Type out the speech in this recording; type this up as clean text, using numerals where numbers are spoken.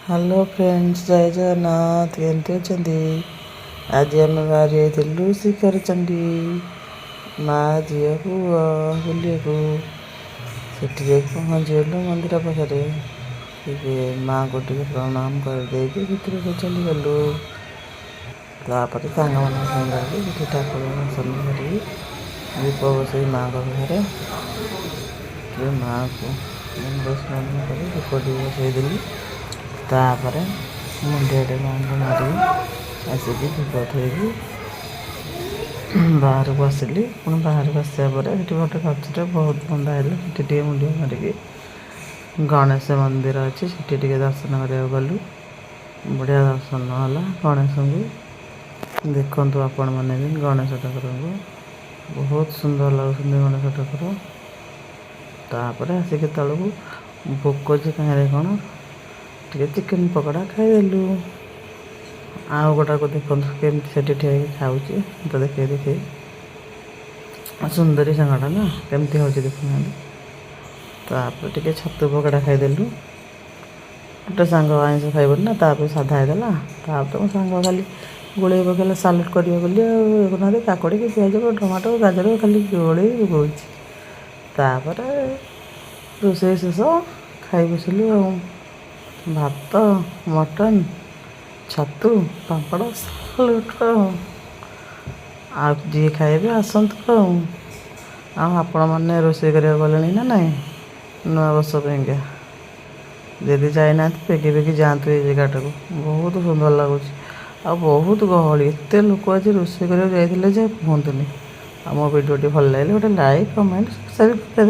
Hello friends, ଜୟ ଜଗନ୍ନାଥ। କେମିତି ଅଛନ୍ତି? ଆଜି ଆମେ ବାହାରି ଯାଇଥିଲୁ ଶିଖରଚଣ୍ଡୀ, ମା, ଝିଅ, ପୁଅ ବୁଲିବାକୁ। ସେଠି ଯାଇକି ପହଞ୍ଚିଗଲୁ ମନ୍ଦିର ପାଖରେ। ଟିକେ ମାଆଙ୍କୁ ଟିକେ ପ୍ରଣାମ କରିଦେଇକି ଭିତରକୁ ଚାଲିଗଲୁ। ତାପରେ ସାଙ୍ଗମାନଙ୍କ ସାଙ୍ଗରେ ସେଠି ଠାକୁର ଦର୍ଶନ କରିକି, ଦୀପ ବସେଇ ମାଆଙ୍କ ପାଖରେ ଟିକେ ମାଆଙ୍କୁ ମନରେ ସ୍ମରଣ କରି ଦୀପ ଟିକେ ବସେଇଦେଲି। ତାପରେ ମୁଣ୍ଡିଆଟେ ମାଆଙ୍କୁ ମାରିକି ଆସିକି ଧୂପ ଥୋଇକି ବାହାରକୁ ଆସିଲି। ପୁଣି ବାହାରକୁ ଆସିବା ପରେ ସେଠି ଗୋଟେ ଗଛରେ ବହୁତ ବନ୍ଧା ହେଲା। ସେଠି ଟିକେ ମୁଣ୍ଡିଆ ମାରିକି ଗଣେଶ ମନ୍ଦିର ଅଛି, ସେଠି ଟିକେ ଦର୍ଶନ କରିବାକୁ ଗଲୁ। ବଢ଼ିଆ ଦର୍ଶନ ହେଲା ଗଣେଶଙ୍କୁ। ଦେଖନ୍ତୁ ଆପଣମାନେ ବି ଗଣେଶ ଠାକୁରଙ୍କୁ, ବହୁତ ସୁନ୍ଦର ଲାଗୁଛନ୍ତି ଗଣେଶ ଠାକୁର। ତାପରେ ଆସିକି ତଳକୁ ଭୋକ ଯେ କାହିଁରେ କ'ଣ, ଟିକେ ଚିକେନ ପକୋଡ଼ା ଖାଇଦେଲୁ। ଆଉ ଗୋଟାକୁ ଦେଖନ୍ତୁ କେମିତି ସେଠି ଠିଆ ହେଇକି ଖାଉଛି ତ ଦେଖେଇ ଦେଖେଇ। ସୁନ୍ଦରୀ ସାଙ୍ଗଟା ନା, କେମିତି ହେଉଛି ଦେଖୁନାହାନ୍ତି। ତାପରେ ଟିକେ ଛତୁ ପକୋଡ଼ା ଖାଇଦେଲୁ। ଗୋଟେ ସାଙ୍ଗ ଆଇଁଷ ଖାଇବନି ନା, ତାପରେ ସାଧା ହେଇଦେଲା। ତାପରେ ମୋ ସାଙ୍ଗ ଖାଲି ଗୋଳେଇ ପକେଇଲା ସାଲାଡ଼ କରିବ ବୋଲି। ଆଉ ଦେଖୁନାହାନ୍ତି, କାକୁଡ଼ି, ପିଆଜ, ଟମାଟୋ, ଗାଜର ଖାଲି ଗୋଳେଇ ପକଉଛି। ତାପରେ ରୋଷେଇ ଶେଷ, ଖାଇ ବସିଲୁ। ଆଉ ଭାତ, ମଟନ୍, ଛତୁ, ପାମ୍ପଡ଼, ସାଲାଡ଼। ଆଉ ଯିଏ ଖାଇବେ ଆସନ୍ତୁ। ଆଉ ଆଉ ଆପଣମାନେ ରୋଷେଇ କରିବାକୁ ଗଲେଣି ନା ନାହିଁ ନୂଆ ବର୍ଷ ପାଇଁକା? ଯଦି ଯାଇନାହାନ୍ତି, ବେଗି ବେଗି ଯାଆନ୍ତୁ ଏଇ ଜାଗାଟାକୁ। ବହୁତ ସୁନ୍ଦର ଲାଗୁଛି ଆଉ ବହୁତ ଗହଳି। ଏତେ ଲୋକ ଆଜି ରୋଷେଇ କରିବାକୁ ଯାଇଥିଲେ ଯେ କୁହନ୍ତୁନି। ଆଉ ମୋ ଭିଡ଼ିଓଟି ଭଲ ଲାଗିଲେ ଗୋଟେ ଲାଇକ୍, କମେଣ୍ଟ, ସବସ୍କ୍ରାଇବ୍ କରିଦେବେ।